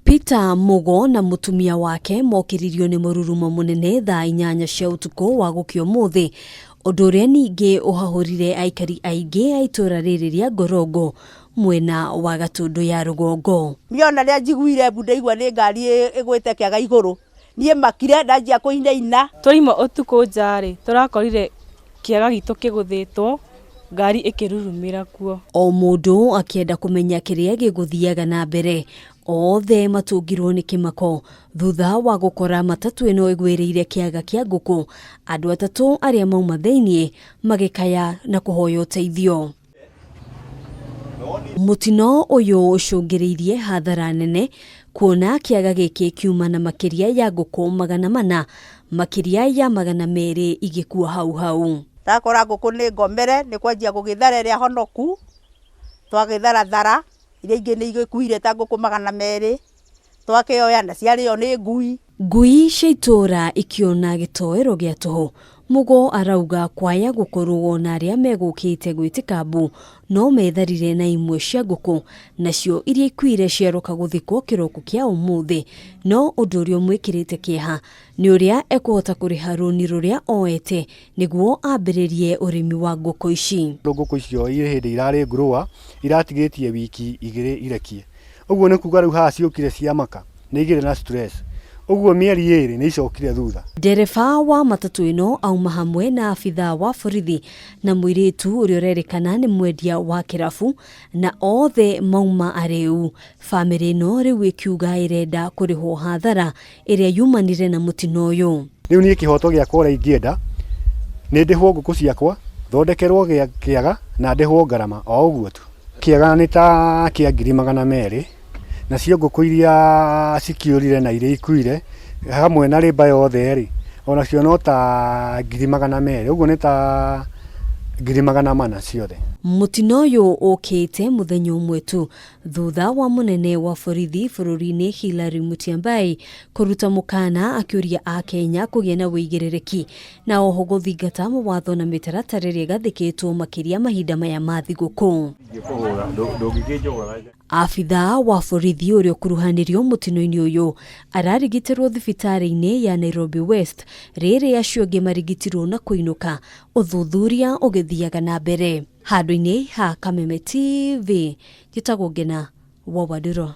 Peter Mugo na mũtumia wake mokĩririo nĩ mũrurumo mũnene thaa 8 cia ũtukũ wa gũkĩa ũmũthĩ, ũndũ ũrĩa ningĩ ũhahũrire aikari aingĩ a itũũra rĩrĩ rĩa Ngorongo mwena wa Gatũndũ ya rũgongo. Niĩ ona rĩrĩa njiguire mbu ndaigua nĩ ngari ĩgwĩte kĩaga igũrũ, niĩ makire ndanjia kũinaina. Twaima ũtukũ nja rĩ, tũrakorire kĩaga gitũ kĩgũthĩtwo, ngari ĩkĩrurumĩra kuo. O mũndũ akĩenda kũmenya kĩrĩa gĩgũthiaga na mbere, othe matũngirwo nĩ kĩmako thutha wa gũkora matatũ ĩno ĩgwĩrĩire kĩaga kĩa ngũkũ, andũ atatũ arĩa mauma thĩiniĩ magĩkaya na kũhoya ũteithio. Mũtino ũyũ ũcũngĩrĩirie hathara nene kuona kĩaga gĩkĩ kiuma na makĩria ya ngũkũ 400, makĩria ya 200 igĩkua hau hau. Ndakora ngũkũ nĩ ngomere, nĩ kwanjia gũgĩthara ĩrĩa honoku, twagĩtharathara, iria ingĩ nĩ igĩkuire ta ngũkũ 200, twakĩoya na ciarĩo nĩ ngui. Ngui cia itũũra ikĩona gĩtoero gĩa tũhũ, Mugo arauga kwaya gũkorwo na arĩa megũkĩte gwĩtĩka mbu no metharire na imwe cia ngũkũ, nacio iria ikuire ciaroka gũthikwo kĩroko kĩa ũmũthĩ. No ũndũ ũrĩa ũmwĩkĩrĩte kĩeha nĩ ũrĩa ekũhota kũrĩha rũni rũrĩa oete nĩguo ambĩrĩrie ũrĩmi wa ngũkũ ici. Ngũkũ icio irĩ hĩndĩ irarĩ ngũrũa iratigĩtie wiki 2 irekie, ũguo nĩ kuga rĩu haha ciũkire ciamaka nĩ igĩrĩ na stress, ũguo mĩeri 2 nĩ icokire thutha. Ndereba wa matatũ ĩno auma hamwe na abithaa wa borithi na mũirĩtu ũrĩa ũrerĩkana nĩ mwendia wa kĩrabu, na othe mauma arĩu. Bamĩrĩ ĩno rĩu ĩkiuga ĩrenda kũrĩhwo hathara ĩrĩa yumanire na mũtino ũyũ. Rĩu niĩ kĩhoto gĩakwa ũrĩa ingĩenda nĩ ndĩhwo ngũkũ ciakwa, thondekerwo kĩaga na ndĩhwo ngarama o ũguo tu. Kĩaga nĩ ta kĩa ngiri 200, nacio ngũkũ iria cikĩũrire na iria ikuire hamwe na rĩmba yothe rĩ, onacio no ta ngiri 200, ũguo nĩ ta ngiri 400 ciothe. Mũtino ũyũ ũkĩte mũthenya ũmwe tu thutha wa mũnene wa borithi bũrũri-inĩ Hillary Mutyambai kũruta mũkana akĩũria Akenya kũgĩa na wĩigĩrĩrĩki na oho gũthingata mawatho na mĩtaratara ĩrĩa ĩgathĩkĩtwo makĩria mahinda maya ma thigũkũ. Abithaa wa borithi ũrĩa ũkuruhanirio mũtino-inĩ ũyũ ararigitĩrwo thibitarĩ-inĩ ya Nairobi West, rĩrĩ acio angĩ marigitirwo na kũinũka, ũthuthuria ũgĩthiaga na mbere. Handũ-inĩ ha Kameme TV, njĩtagwo Ngena wa Waduro.